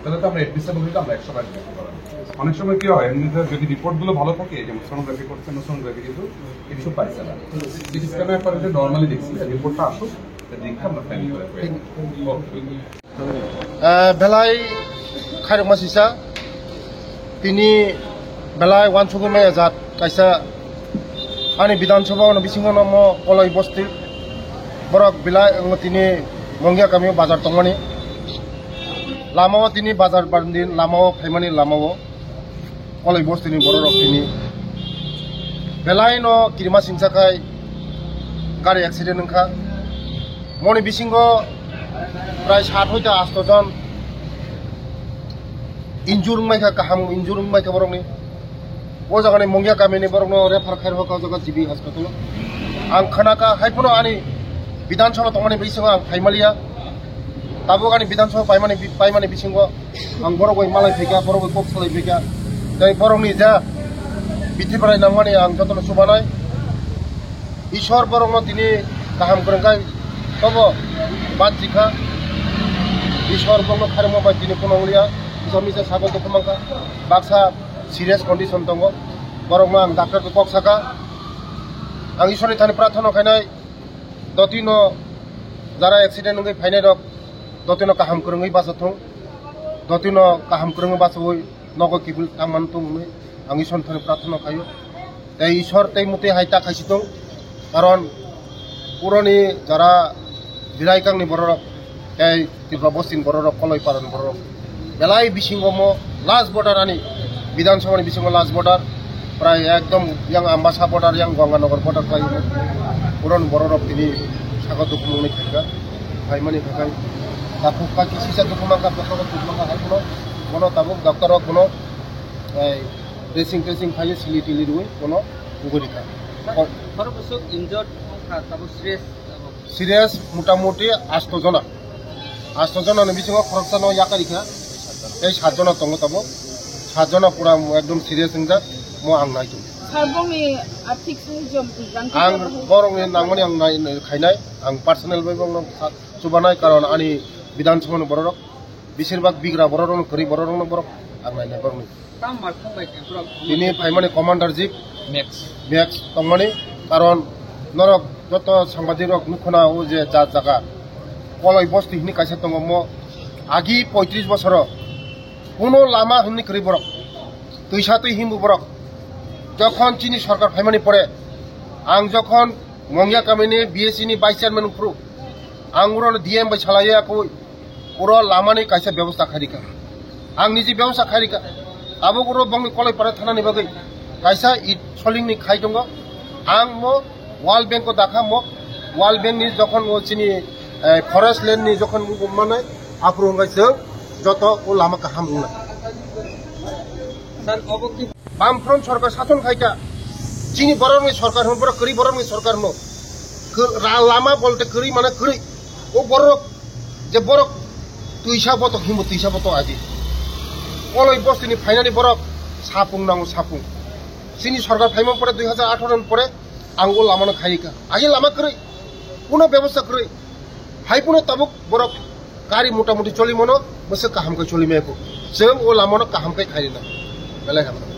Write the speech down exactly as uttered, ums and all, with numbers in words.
তাহলে তো আমরা অ্যাডমিশন হইলে আমরা একশো বার দেখতে পারবো। অনেক সময় কি হয়, এমনিতে যদি রিপোর্টগুলো ভালো থাকে, যেমন সোনোগ্রাফি করছে না, সোনোগ্রাফি কিন্তু কিছু পাইছে না। সিটি স্ক্যানের পরে যে নর্মালি দেখছি, রিপোর্টটা আসুক, এটা দেখে আমরা প্ল্যান করে। ওকে। Ah, belai khairokma sisa, tini belai uansukgwi maya jat kaisa ani Bidhan Sabha ono bisingo no mo Koloi bosti borok belai wngwi tini Mongia kamio bazar tongmani. Lamao tini bazar bandin lamao phaimani lamao Koloi bostini bororok tini belai no kirima singsa khai gari accident wngkha. Moni bisingo prai sat hoita asto jon injure wngmai kha, kaham injure wngmai kha borokni. O jagani Mongia kamini borokno refer khairokha o jaga G B hospital o. Ang khnakha, hai phano ani Bidhan Sabha tongmani bisingo ang phaimaliya. Tabuk ani Bidhan Sabha paimani, paimani bisingo ang borok bai malai phaikha, borok bai kok salai phaikha. Tei borokni ja bithi bwrai nangmani ang jotono chubanai. Ishwar borokno tini kaham kwrwngkha, tobo bachikha. Ishwar borokno khairokma bai tini phunukliya. Misa misa sago dukhu mankha. Baksa serious condition tongo. Borokno ang doctor bai kok sakha. Ang Ishwarni thani prarthana khainai. Dotino jara accident wngwi phainai rok, dotino kaham kwrwngwi bachathung, dotino kaham kwrwngwi bachawi nogo kiphil tangmani tong hwnwi ang Ishwar thani prarthana khaio. Tei Ishwar tei mwtwi hai ta khaisi tong, karon puroni jara Bilaikangni bororok tei Tripura bostin bororok, Koloi parani bororok. Belai bisingo mo last border ani Bidhan Sabha ni bisingo last border. Prai ekdom yang Ambasa border, yang Ganganagar border khlai o. Puron bororok tini sago dukhu mungni khaika. Phaimani khakai. Takhuk ka kisisa dukhu mangka, bokhrogo dukhu mangka hai kuno. Bono tabuk doctor rok bono, eh, dressing tracing khaio, sili tili rwi bono ugurikha. Khorok bwswk injured wngkha, tabuk serious. Serious motamuti asto jona. Asto jona ni bisingo khoroksa no yakarikha. Tei sat jona tongo tabuk. Sat jona pura ekdom serious wngjak. Mo ang naitu. Sir, bongni athik sung jom twijang. Ang borokni nangmani ang nai, nai khainai. Ang personal bai bongno sa-, chubanai, karon ani Bidhan Sabha ni bororok, besirbak bigra bororokno kwrwi bororokno borok ang nainai borokni. Tamo thangbai khe borok. Tini phaimani commander jip Max. Max tongmani, karon norok joto sangbadik rok nukhuna o je ja jaga Koloi bosti hini kaisa tongo mo agi poitris bosoro kuno lama hwnwi kwrwi borok, twisa twi himbu borok. Jokhon chini sorkar phaimani pore ang jokhon Mongia kamini B S C ni vice chairman wngphuru ang urono D M bai salaiya koi. Puro lamani kaisa bebosta khairika. Ang niji bebosta khairika. Abo guro bongni Koloi para thanani bagwi kaisa it solingni khai tongo. Ang mo World Bank ko dakha mo. World Bank ni jokhon o chini, eh, forest land ni jokhon manai, aphuru wngkha chwng joto o lama kaham wngna. Sir, obo ki Bamfront sorkar sason khaika. Chini borokni sorkar hwn, borok kwrwi borokni sorkar hwn. Kw-, ra-, lama bolte kwrwi mane kwrwi. O borok je borok twisa botok himbo twisa botok aji. Koloi bostini phainani borok sapung nango sapung. Chini sorkar phaima pore dui hajar atharo ni pore ang o lamano khaika. Agi lama kwrwi. Kuno bebosta kwrwi. Hai puno tabuk borok gari motamuti choli mano, bwswk kaham khe choli maya kho. Chwng o lamano kaham khe khairina. Belai hamya.